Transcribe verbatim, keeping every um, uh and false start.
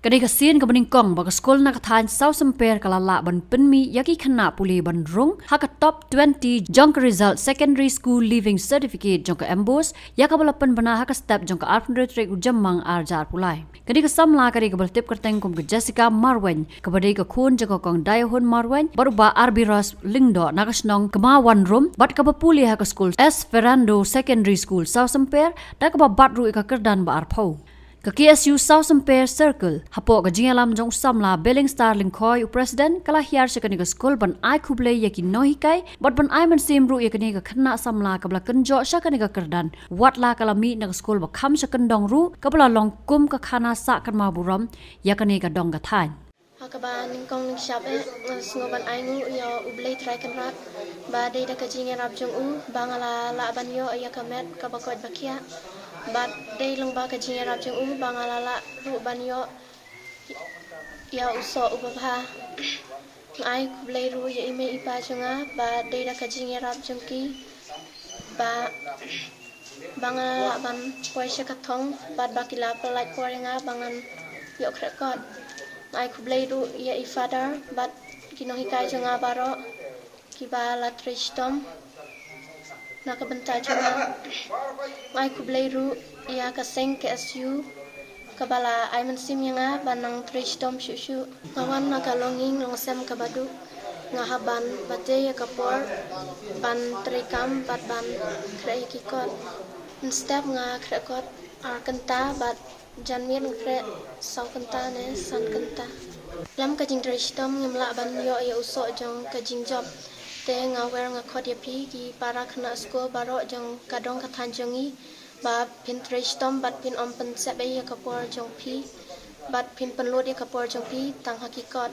Ka dei ka sien kaba nyngkong ba ka skul na ka thaiñ Sawsymper ka la lah ban pynmih ïa ki khynnah pule ban rung ha ka top twenty jong ka result Secondary School Leaving Certificate jong ka MBOSE, ïa kaba la pynbna ha ka step jong ka arphew hynriew tarik u Jymmang arhajar arphew lai. Ka dei ka samla ka dei kaba la tip kyrteng kum ka Jessica Marwein, kaba dei ka khun jong ka Kong Daiahun Marwein bad u Bah Arbiros Lyngdoh na ka shnong Kmawanrum, bad kaba pule ha ka skul S Fernando Secondary School Sawsymper, da kaba bat ruh ïa ka kyrdan ba arphew. Ka KSU Sawsymper Circle, hapoh ka jingïalam jong u samla Bellingstar Lyngkhoi, u president, ka la hiar sha kane ka skul ban ai khublei ïa ki nonghikai bad ban ai mynsiem ruh ïa kane ka khynnah samla kaba la kynjoh sha kane ka kyrdan, watla ka la mih na ka skul ba kham sha kyndong ruh, kaba la long kum ka khana sah kynmaw burom ïa kane ka dong ka thaiñ. Ha kaba nyngkong nyngshap eh, nga sngew ban ai nguh ïa U Blei Trai Kynrad, ba dei da ka jingïarap jong u ba nga la lah ban ïoh ïa ka met kaba koit ba khiah, bad dei lyngba ka jingïarap jong u ba nga la lah ruh ban ïoh ïa u soh uba bha. Nga ai khublei ruh ïa i mei i pa jong nga, ba dei da ka jingïarap jong ki ba ba nga lah ban poi sha ka thong bad ba ki la pyllait por ïa nga ba ngan ïoh khreh kot. Nga ai khublei ruh ïa i Father bad ki nonghikai jong nga baroh kiba la trei shitom na ka bynta jong nga. Nga ai khublei ruh ïa ka seng KSU kaba la ai mynsiem ïa nga ban nang trei shitom shuh shuh. Nga wan na ka longïing longsem kaba duk. Nga hap ban bate ïa ka por ban trei kam bad ban khreh ïa ki kot. Mynstep nga khreh kot ar kynta bad janmiet nga khreh saw kynta ne san kynta. Lem ka jingtrei shitom ngim lah ban ïoh ïa u soh jong ka jingjop. Te nga wer nga khot ïa phi ki para khynnah skul baroh jong ka dong ka thaiñ jong ngi, ba phin trei shitom bad phin ym pynsep ei ïa ka por jong phi, bad phin pynlut ïa ka por jong phi tang ha ki kot.